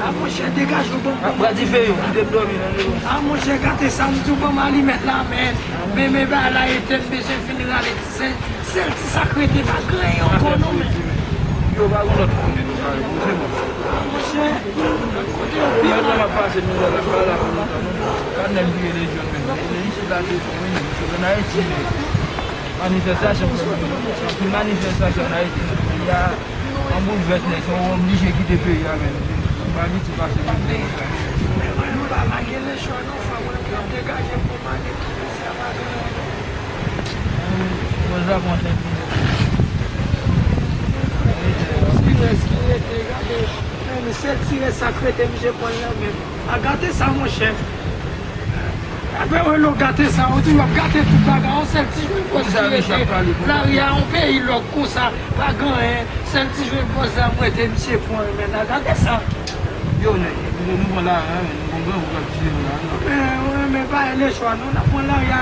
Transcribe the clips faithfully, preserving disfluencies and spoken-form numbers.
A monchè, degaje w, ban m. A monchè, gade sa, m di w ban m alimèt la, men. Men, men, bagay la etèn, bezwen fin rale ti sèl, sèl ti sa k rete, pa gen ankò non, men. Yo, pa gen lòt kote nou ka ale, se bon. A monchè, kote yo pi mal. Mwen, m ap pase mizè la, m pa la pou lontan non. Gad nèg vire lejyon, men. Vire isit la, se bon, wi, men. Ann Ayiti, men. Manifestasyon, anpil manifestasyon ann Ayiti, nan peyi a, an boulvès nèt, yo oblije kite peyi a, men. Ann Ayiti, pase boulvès nèt. Mwen, mwen, nou pa lage lechwa, non, frè mwen, pou degaje pou mande pou misye a pa gen. Bon, Japon, se ti rès ki rete, gade, men, sèl ti rès sa k rete, misye pran l nan men. A, gade sa, monchè. Apre, wè, lò gate sa, ou di, w ap gate tout bagay, yon sèl ti jwen pòs ki rete. Lari a, yon peyi lòk konsa, pa gen anyen, sèl ti jwen pòs la, m wete misye pran, men, a, gade sa. Yo, nèg, nou, nou pran lari a, men, nou pran grangou k ap tiye nou la, non. Men, men, men, pa lechwa, non, n ap pran lari a,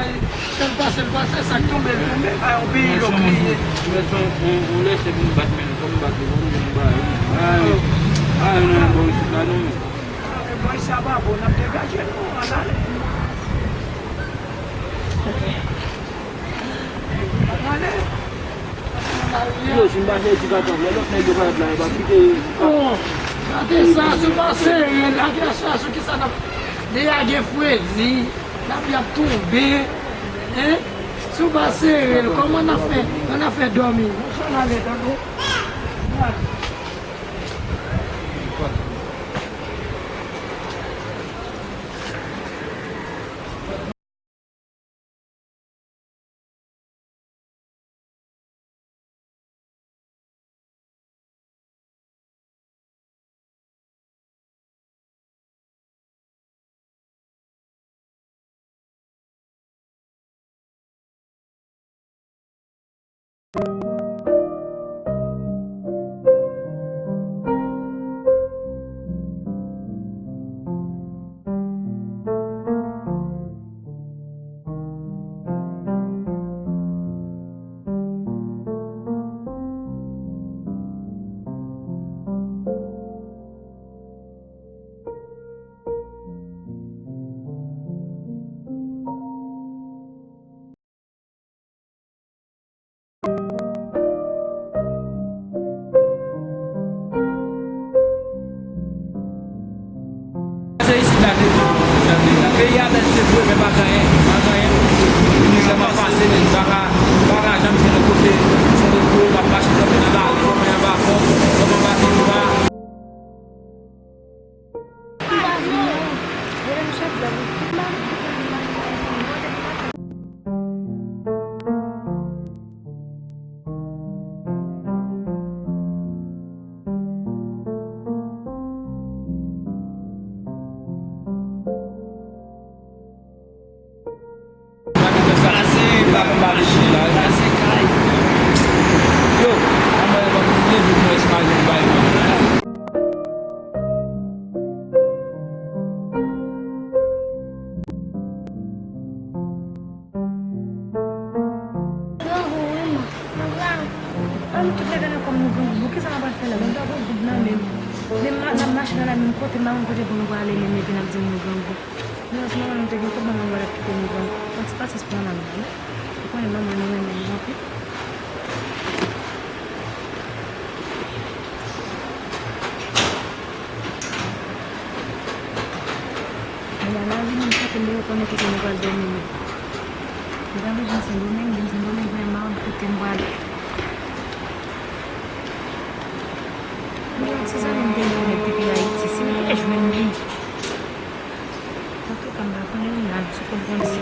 sèl pase, l pase, sa k tonbe, l tonbe, pa yon peyi lòk li ye. Mèt fè yon, yon, yon lèse pou nou bat, men, fò nou bat li, fò nou jwenn yon bagay, wi. A, wi. A, wi, non, bò isit la, non, men. A, men bò isit a pa bon, n ap degaje nou, ann ale. Ann ale. Yo, si m pa fè ti katòf, lè lòt nèg yo parèt la, yo pa kite. Bon, gade sa, si w pa sere, lage aswè a sou kisa n ap, deja gen fredi, lapli ap tonbe, en? Si w pa sere l, kòman n ap fè, n ap fè dòmi? Monchè, ann ale, tande? Ann ale. Se isit la ke peyi a bèl se vre, men pa gen anyen, pa gen anyen. Mizè m ap pase, men m pa ka, m pa ka janm jwenn yon kote, yon kote, m ap mache kanpe nan lari, kòman y ap fè, kòman m ap fè. Grangou, wi, man. Mwen pran. An nou tout leve nan kò m, nou grangou. Bon, kisa m ap fè la? Mwen pa gon goud nan men m. Men m, n ap mache nan lari, menm kote, m pa konn kote pou nou prale, menm epi n ap di m nou grangou. Erezman, manman m te gen kòb, manman m pa t ap kite m pran. Yon ti pasyans pou manman m, wi. Ou konnen manman nou renmen nou anpil. Manman m a vini, m kote m, m konnen kote nou pral dòmi, men. M ta vin vin Sendomeng, vin Sendomeng, men m pa konn kote m prale. M gen yon ti zanmi m te genyen depi Ayiti, si m te jwenn li. Antouka, m pa konnen, m al sou kont kont si.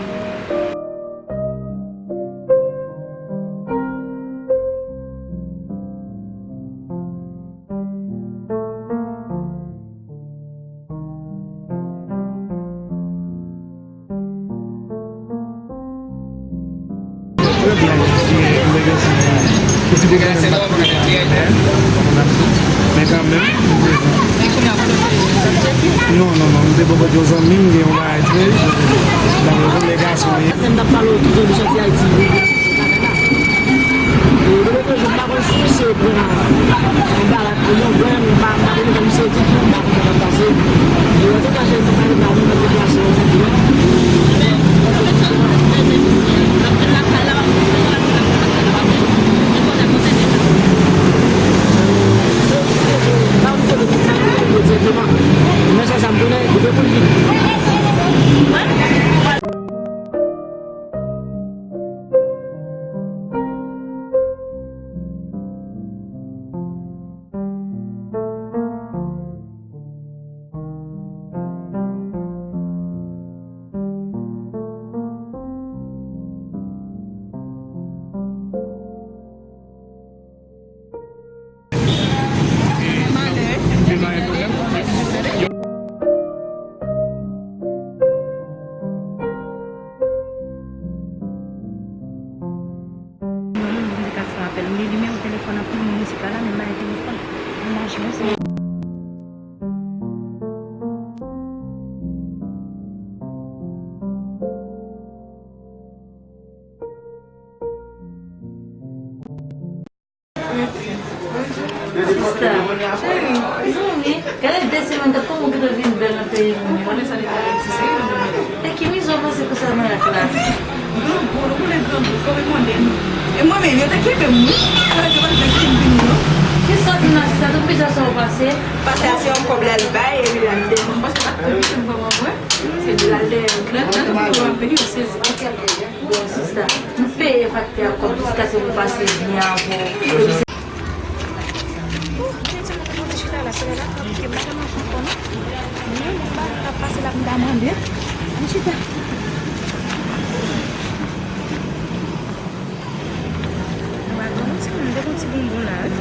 Men kanmenm, m prezan. Non, non, non, m te poko di yon zanmi m gen yon bagay tou. Nan yon lè gason ye. Lè m t ap pale w tout jan m soti Ayiti, Kanada. E, de lòt jou, m pa konn si misye pran yon bagay pou yon grenn, m pa, m pa konn si misye di tou, m pa konn sa k ap pase. E, antouka, se yon bagay la, nou mèt deplase, yon ti tou. Yon moun di li ka fè apèl. M gen nimewo telefòn anpil moun isit la, la, men m pa gen telefòn. Imajine w, se Sista, cheri, zanmi, gade de semèn, gad kòman w gentan vin bèl nan peyi moun yo. E ki mizè w pase konsa nan ak la? Granbo, nou konnen granbo, fò reponn nou. E mwen menm, yo te kenbe m, wi. Fò yo te konn fè ki vin, non. Kisa w vin la, sista? Tout mizè sa w pase? Pase a se yon kòb l al bay, epi l al demann. Paske pa t konn ki se m vrèman vre. Se di l al dèyè yo. Lè, lè tout moun ap vini, yo sezi. Bon, sista, m peye faktè a kòb jiskaske m pase byen avè w. Oh, men timoun nan ti chita la, se lè la trap ke m pa janm anfan kò non. Men m pa t ap pase la pou m ta mande. M chita. Mwen pa granmoun timoun, m te gon ti bonbon la wi.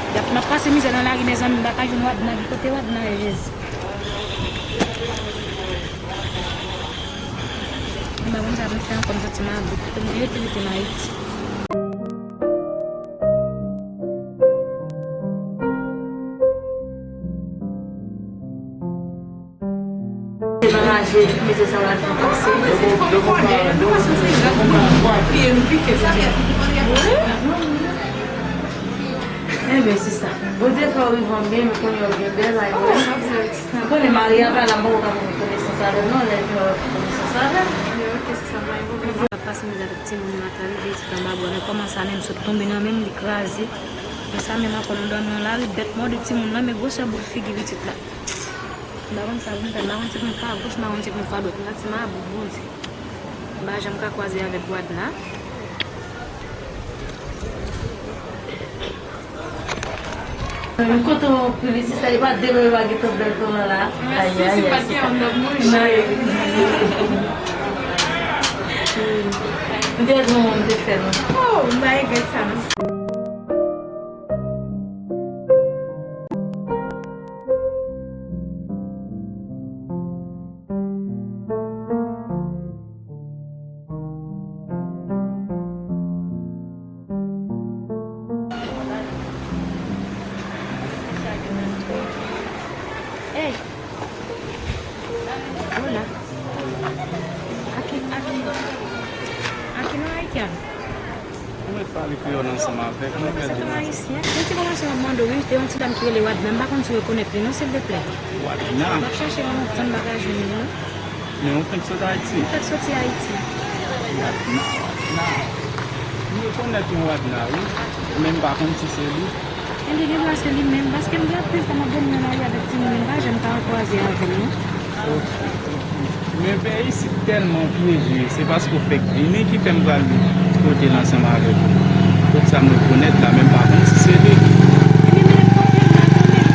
Y ap, n ap pase mizè nan lari, mezanmi, m pa ka jwenn Wadna. Ki kote Wadna ye, Jezi? M pa konn sa pou m fè ankò, m santi m about. Kote m te rete, rete m Ayiti. Se nan raje, mezye sa va fè pase. Enben, sista, Bondye fè w rive an byen, men kounye a w gen bèl ay, wi. Ou konnen mari a pa la, m poko ka fè konesans avè l non, lè l vin w ap fè konesans avè l. Ap pase mizè avèk timoun yo ata rive isit anba bwa, men kòman sa menm sot tonbe nan men m, li kraze. Men sa menm ankò, nou dòmi nan lari, bèt mòde timoun nan, men gwosè bout figi pitit la. M pa konn sa pou m fè, m pa konn si pou m fè agoch, m pa konn si pou m fè adwat. M santi m about, Bondye. M pa janm ka kwaze avèk Wadna. Kote w anpil isit, sa e pa demen yo pa gen tan bèl tan lan la. Mèsi, si m pa t gen yon nòm manje. M te di w m te fè nou. Oh, m pa regrèt sa non. Hey! Hola. Aquí, aquí. Aquí no hay que hablar. Ou mèt pale kreyòl ansanm avèk mwen, gade. Se pa ayisyen. Yon ti enfòmasyon m ap mande w, wi. Te yon ti dam ki rele Wadna, m pa konn si w rekonèt li non, silvouplè. Wadna? M ap chèche l lontan, m pa ka jwenn li non. Men ou fèk sot Ayiti? M fèk soti Ayiti. Wadna, Wadna. M rekonèt yon Wadna, wi. Men m pa konn si se li. Ebyen, gen dwa se li menm, paske m gen anpil tan m ap dòmi nan lari avèk timoun, m pa janm ka kwaze avè l non. Ok, ok. Men peyi isit tèlman pyeje, se paske w fèk vini ki fè m pral kote l ansanm avèk ou. Kot sa m rekonèt la, men m pa konn si se li. Ebyen, men nenpòt moun m pa konnen.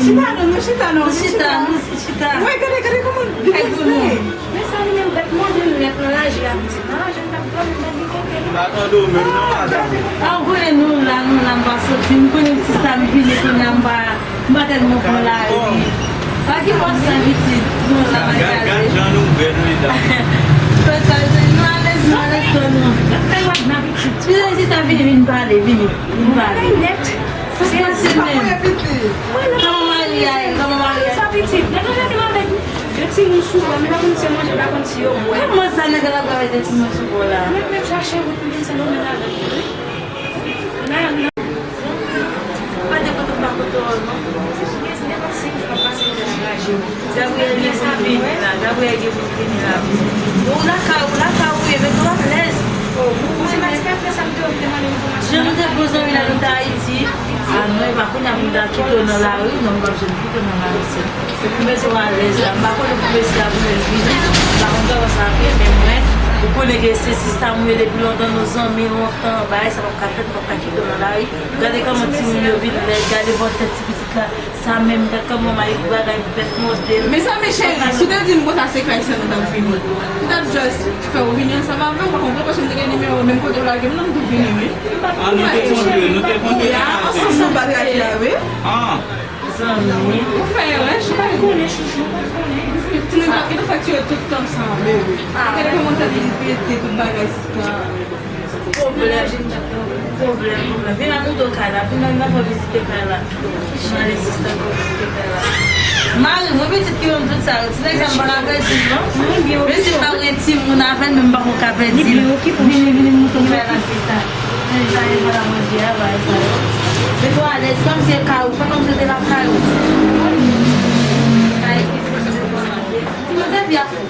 Chita non, nou chita non, nou chita. Nou chita, nou chita. Wè, gade, gade kòman li prese. Men sa li menm, gad manje l nèt nan raje a, pitit. Nan raje l t ap dòmi, m pa gen kote. M pa tande w menm non, madanm. A, ou konnen nou la, nou la, m pa soti. M konnen sista m vini kounye a, m pa, m pa tèlman konn lari. Pa ki pòs sa, pitit. Nou la, gad, gad jan nou bèl, medam. Fè sa, nou alèz, nou alèz kò nou. Gad kay wagna, pitit. Pitit, sista vini, vin pale, vini, vin pale. Kay nèt. Sa se pa konnen pitit. Kòman mari a ye? Kòman mari a ye? Sa pitit. Nèg la te avèk de timoun sou bò, men pa konn si yo manje, pa konn si yo bwè. Kòman sa nèg la pral avèk de timoun sou bò la? Mwen menm chache wout pou vin Sendomeng avèk li, wi. Nan, nan. Pa de kote w pa kote w non. Ti moun gen nenpòt senk jou w ap pase nan raje w. Gabriel gen pou l vini la. Gabriel gen pou l vini la. Ou lakay ou, lakay ou ye, mete w alèz. Jan nou te bon zanmi lè nou te Ayiti, a non, e pa kounye a pou nou ta kite w nan lari, non, m p ap janm kite w nan lari, sè. Pou mete w alèz la, m pa konnen pou mesye a pou lè l vini, m pa konn kòman sa ap ye, men mwen, ou konnen ke se sista m ye depi lontan, nou zanmi lontan, bagay sa p ap ka fèt, m p ap ka kite w nan lari. Gade kòman timoun yo vin lèd, gade vòtè ti pitit la. Sa menm, gad kòman mari pou bagay bèt mòde l. Mezanmi cheri, si w te di m konsa se kay sè nou t ap vini. M t ap just fè w vini ansanm avè w, pa konprann, paske m te gen nimewo w, menm kote w lage m nan, m t ap vini, wi. Ah, nou te kontre, nou te kontre. Ya, ansanm nou bat raje a, wi. Ah. Zanmi. Ou fè erè, cheri. Ou pa t konnen, chouchou, ou pa t konnen. Timoun pa t gentan fè tire tout tan sa, bebe. Gade kòman tèt li pete, tout bagay, sista. Pwoblèm. Pwoblèm, pwoblèm. Vin ak mouto kay la. Vin nan, nan fè vizite kay la. Mwen ale sista fè vizite kay la. Mari mwen pitit ki ban m tout sa yo. Ti nèg sa m pa ka pèdi l non. Men si m pa gen timoun avè l, men m pa konn ka pèdi l. Vini, vini, mouto kay la, sista. Men sa e pa la manje a, bagay sa yo. Mete w alèz, kòmsi se kay ou, fè kòmsi se te lakay ou. Kay ki se, se te lakay ou. Ti manje pi a fou.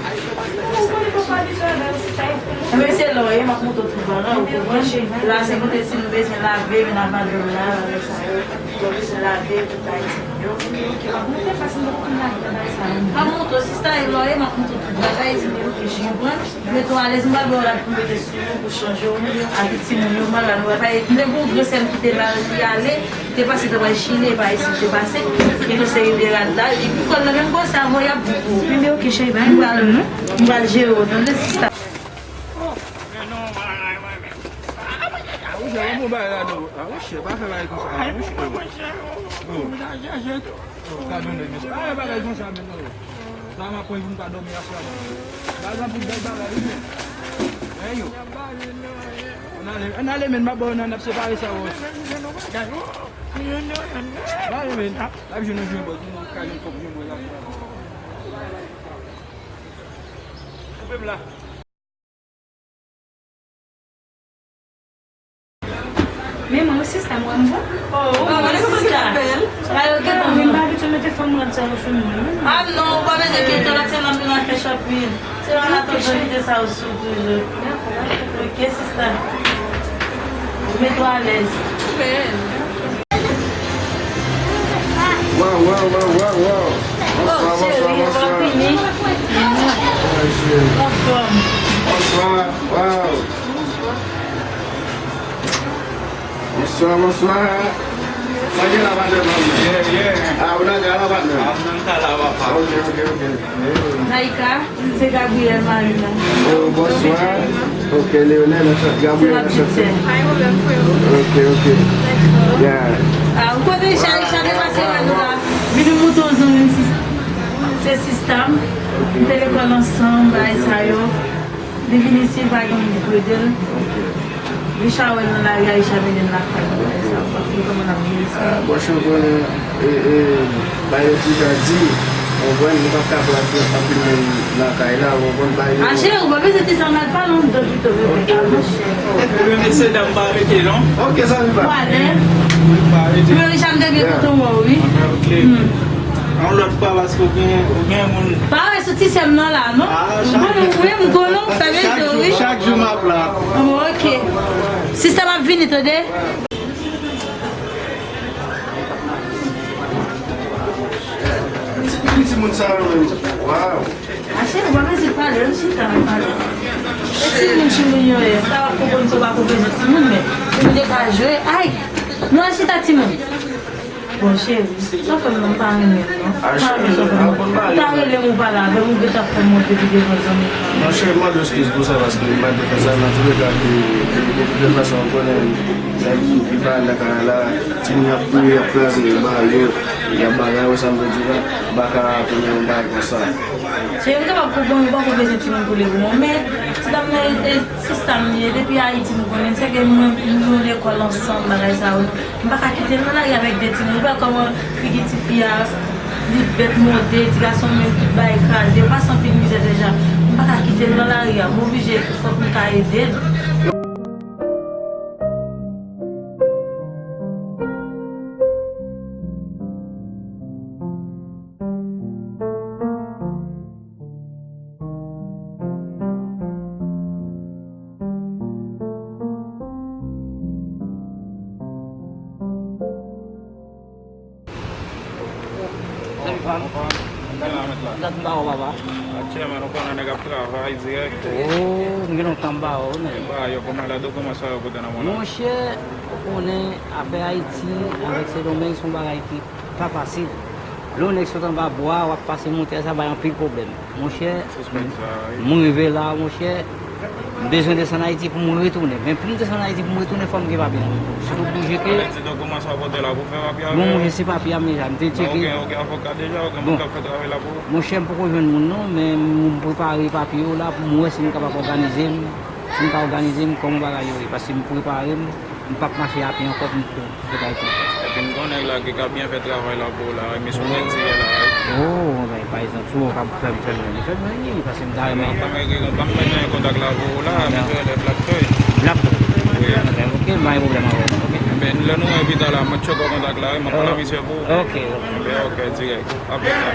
Ou konnen papa abitye avè yo, sista. Ebyen, se lè w ye, m ap montre w tout bagay, ou konprann? La, se kote si nou bezwen lave, men n ap lave la, lave sa yo. Lè w bezwen lave, pou bay timoun yo. Ok, ok, m ap montre, paske m poko konn lave bagay sa yo. M ap montre w, sista, e lè w ye, m ap montre w tout bagay, ou konprann? Mete w alèz, m pral ba w rad pou mete sou ou, pou chanje w, avèk timoun yo, m pral ba nou, pa, m te gen yon gran sè m ki te la, li ale, te pase, te pral Chili, e pa isit, te pase, gen yon seri de rad la, li pou kò l nan menm kò sa, voye ap di pou ou. Ebyen, ok, cheri, bay m pral, non. M pral jere w, tande, sista. Awoche, w ap bon bagay la, non. Awoche, pa fè bagay konsa. Awoche. Bon. Gade yon nèg, mesye. Pa fè bagay konsa, men non. Sa m ap pran pou m ka dòmi aswè a. Gade anpil bèl bagay, wi, men. Hey, yo. Ann ale, ann ale, men, m ap ba w nan, n ap separe sa, wè. Ann ale, men. N ap jwenn yon jwenn bò, nou ka jwenn kòb jwenn bò la. Koupe m la. Men mwen, sista, m wè m bon. Oh, ou wè sista. Sa yo gentan. Mwen pa abitye mete fanm rad sa yo sou mwen. Ah non, ou pa bezwen kite lòt se nan vin fè shopping. Se nan la toujou kite sa yo sou toujou. Ok, sista. Ou mete w alèz. Waw, waw, waw, waw, waw. Bonswa, bonswa, bonswa. Bonswa. Waw. Bonswa, bonswa. Sa gen la, patnè, manmi? Yeah, yeah. Ah, ou nan kay la, patnè? Ah, m nan kay la, papa. Ok, ok, ok. Naika, se Gabriel, mari m nan. Oh, bonswa. Ok, Leonel, anchante. Gabriel, anchante. Se ma petite sœur. Ok, ok. Yeah. Ah, ou konnen Aisha, Aisha te pase wè nou la. Vin nou montre w zanmi m, se sista m. M te lekòl ansanm, bagay sa yo. Li vin isit, pa gen moun ki pou ede l. Li chawè l nan lari a, li chawè l lakay. Sa, w ap fin kòman n ap jere sa. Ah, bon, chè, w konnen, e, e, bay yo ti jan di, w konprann, nou p ap ka pran anpil moun nan kay la, w konprann, bay yo. Ah, cheri, ou pa bezwen ti sa mal pale, on dòt pito, bebe, pa monchè. Mesye dam pa rete, non? Ok, zanmi pa. Wale. Pa rete. Men Richard, m te gen kote w, wi. Ok. Hmm. Yon lòt fwa, paske w gen, w gen moun. Pa wè sou ti sè m nan la, non? Ah, m konnen w, wi, m konnen w, fè bezwen, wi. Chak jou, chak jou m ap la. Bon, ok. Sista m ap vini, tande. Ti, ti moun sa yo menm. Waw. A cheri, w pa bezwen pale, ann chita, ann pale. E timoun, timoun yo ye. Sa w ap konprann, sa w pa konprann, timoun, men timoun yo ka jwe. Ay! Nou al chita, timoun. Bon, cheri, sa fè m nan, m pa renmen l, non. M pa renmen sa fè m. Ou ta rele m, ou pale avè m, ou gentan fè m monte pi devan zanmi pa m. Non, cheri, m mande w eskiz pou sa, paske m pa te fè sa. Nan tou lè ka, de, de, de, de tout fason, ou konnen, nèg ki, ki pa nan kay la, timoun y ap kouri, y ap kraze, ba yo, y ap bagay, wè sa m vle di la, m pa ka konnen yon bagay konsa. Cheri, m kapab konprann ou poko bezwen timoun pou levanjil, men ti dam nan e, e sista m li ye, depi Ayiti m konnen l, se ke nou, nou lekòl ansanm, bagay sa yo. M pa ka kite l nan lari avèk de timoun. Ou wè kòman figi tifi a, li bèt mòde, ti gason menm tout bagay kraze, yo pase anpil mizè deja. M pa ka kite l nan lari a, m oblije, fòk m ka ede l. Salut, fam. Gad m ba ou, papa. Atye, men nou konnen nèg ap travay dirèk. Oh, m gen lontan m ba ou, men. Ba yo, kòman la, dokiman sa yo pote nan men w la? Monchè, ou konnen afè Ayiti avèk Sendomeng se yon bagay ki pa fasil. Lè yon nèg sot anba bwa, w ap pase montè, sa bay anpil pwoblèm. Monchè, mwen rive la, monchè, m bezwen desann Ayiti pou m retounen. Men pou m desann Ayiti pou m retounen, fò m gen papye nan men m. Sitou pou jete. Sa vle di dokiman sa w pote la pou fè papye avè yo? Bon, monchè, se papye a m deja, m te tcheke. Ok, ou gen avoka deja, ou gen moun k ap fè travay la pou ou? Monchè, m poko jwenn moun non, men m prepare papye yo la pou m wè si m kapab òganize m. Si m ka òganize m, kòman bagay yo ye, paske m prepare m. M p ap mache a pye ankò pou m, pou m fè bagay konsa. Epi m konnen nèg la ki ka byen fè travay la pou ou la, wi, misyon nèg ti ye la, wi. Oh, men pa egzanp, si w ka fè m, fè m, fè m, fè m, paske m ta renmen. Ban m ekri, ban m mete nan kontak la pou ou la, misye rele Black Toy. Black Toy? Wi. Ok, m pa gen pwoblèm avè w, ok. Enben, lè nou wè pita la, mwen tcheke kontak la, wi, m ap pale misye pou ou. Ok, ok. Enben, ok, dirèk. Apre sa.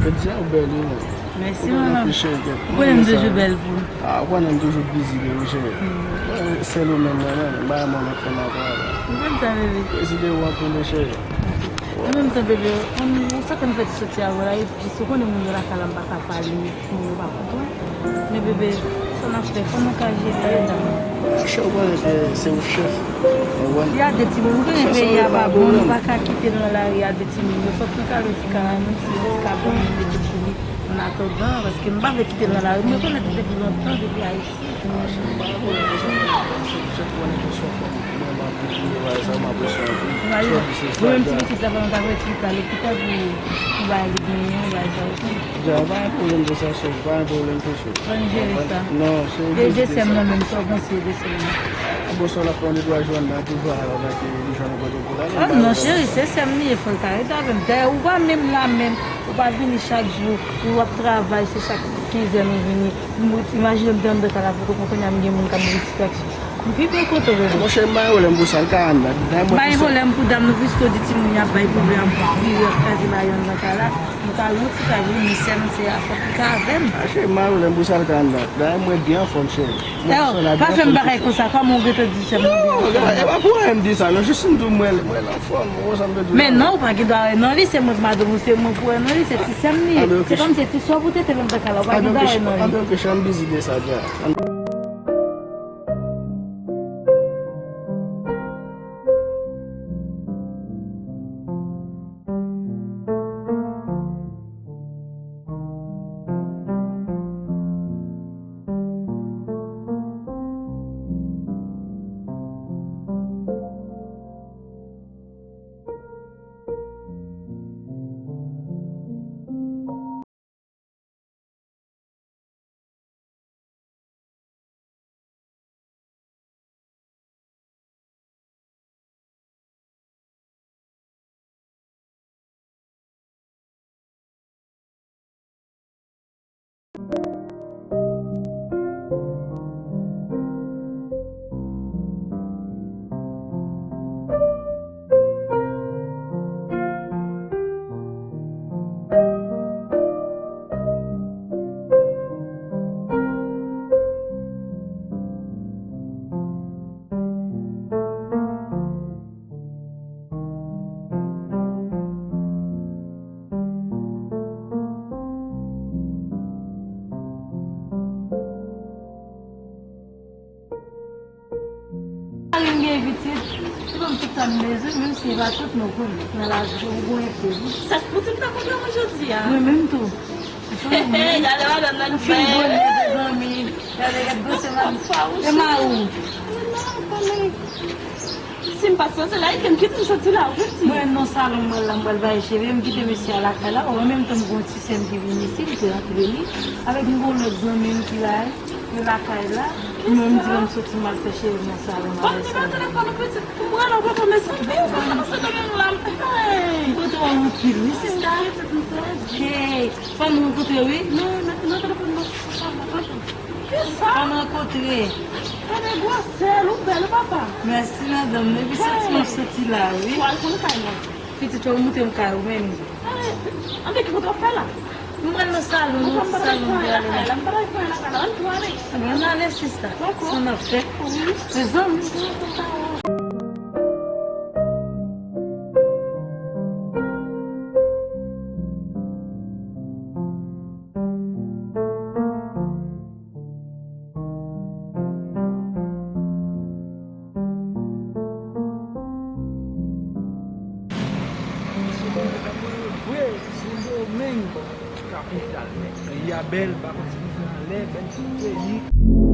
Jodi a ou bèl wi, men. Mèsi, manman. Ou konnen m toujou bèl pou ou. Ah, ou konnen m toujou bizi de ou, cheri. Mwen, sèl ou menm, mwen, mwen, m pa renmen lòt fanm ankò. M konn sa, bebe. Mèsi de ou anpil, cheri. An menm tan, bebe, ou sa konn fè ti soti avè w la, epi jis ou konnen moun yo lakay la, m pa ka pale. Moun yo pa konprann. Men bebe, sa n ap fè? Kòman ka jere medam? Chè, ou konnen ke se ou chèf. Ou konprann? Y a de timoun. Ou konnen peyi a pa bon, nou pa ka kite l nan lari a de timoun yo. Fòk nou ka lwe ti kay la, menm si yon ti kay pou nou mete pou li. An atandan, paske m pa vle kite l nan lari. M rekonèt li depi lontan, depi Ayiti. Ah, chè, m pa gen pwoblèm pou sa. Se, se pou yon kesyon fòm. Mwen, m ap kontinye bagay sa, m ap rete anvi. Ou menm ti pitit la, pa nou ta vle ti pitit la lopital pou, pou bagay li genyen, bagay sa yo tou. Dja, pa gen pwoblèm de sa, chè, pa gen pwoblèm, chè. Ban m jere sa. Non, chè, de, de sè m nan menm, sa w panse de sè m nan? Ah, bon, sa w la fè yon netwayaj anndan, pou vwa la, pa ke li jwenn yon kote pou l ale. Ah, non, cheri, se sè m li ye, fò l ka rete avè m. Dayè, ou pa menm la menm, ou pa vini chak jou, ou ap travay, se chak kenzèn ou vini. Mwen, imajine m te anndan kay la pou konprann kounye a m gen moun k ap mouri ti taksi. M pi byen kontan, bebe. Monchè, m pa gen pwoblèm pou sa, l ka anndan. Bay pwoblèm pou dam nou, piske w di timoun y ap bay pwoblèm, ap vire, ap kraze bagay anndan kay la. Nou ka lwe yon ti kay pou nou, men sè m, se a fòk li ka avè m. Ah, cheri, m pa gen pwoblèm pou sa, l ka anndan. Dayè, mwen byen anfòm, cheri. Mwen pa fè m bagay konsa, kòman w gentan di sè m nan byen anfòm? Non, e pa pou anyen m di sa, non, jis m di w mwen, mwen anfòm, ou konn sa m vle di w la. Men non, ou pa gen dwa wè nan li, se mwen k madanm ou, se mwen pou wè nan li, se ti sè m li ye. Se kòm se ti sè w pou tete l anndan kay la, ou pa gen dwa wè nan li. Anben, ok, chè, m bizi de sa dja. Se ban m tout sa m bezwen, menm si e pa tout, men w konnen, nan lavi, fò w gen enpe, wi. Sa k pou ti m ta kontan mwen jodi a. Mwen menm tou. Hey, gade madanm nan nou fè. Fin bonè, mezanmi. Gade, gade, gwosè madanm. E ma ou? Si m pa t soti la, e ke m kite m soti la, ou piti. Mwen, nan salon, mwen la, m pral bay cheve, m kite mesye a lakay la, ou an menm tan m gon ti sè m ki vin isi, li te rantre li, avèk m gon lòt zanmi m ki la, yo lakay la, mwen m di ban m soti m al fè cheve nan salon. Bon, m te nan telefòn ou piti, m pral ou papa, men sa, men ou papa, se nan men la, hey. Mwen te wè anpil, wi, sista. Hey, fò nou rankontre, wi. Non, nan, nan telefòn nan, sa, nan telefòn. Kisa? Fò nou rankontre. Gade gwosè l, ou bèl, ou papa. Mèsi, madanm. Depi soti, m ap soti la, wi. Ou al konn kay mwen. Pitit, ou moute m kay ou menm. Anbe ki kote w fè la? M pral nan salon, nan ti salon m prale la. M pral fè lakay la, ann tou ale. Ann ale, sista. Dakò. Sa n ap fè. Wi. Mezanmi. Vre, Sendomeng, kapital nèg. Peyi a bèl, pa konn si nou fè anlè, bèl ti peyi.